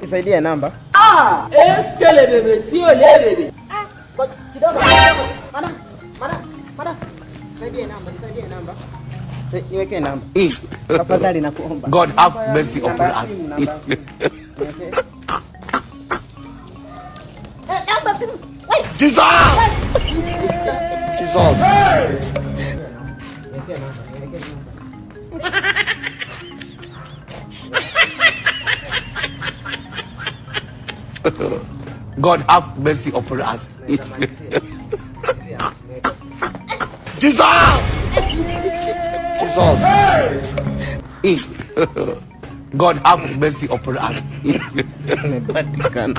Nisaidie namba. Ah, eskele bebe, sio le bebe. Ah, kidogo. Madam, madam, madam. Nisaidie namba, nisaidie namba. Niwekee namba. Tafadhali nakuomba. God have mercy upon us. Namba simu. Wait. Jesus! Jesus. Niwekee namba, niwekee namba. God have mercy upon us. Jesus! Jesus! God have mercy upon us. Nimepatikana.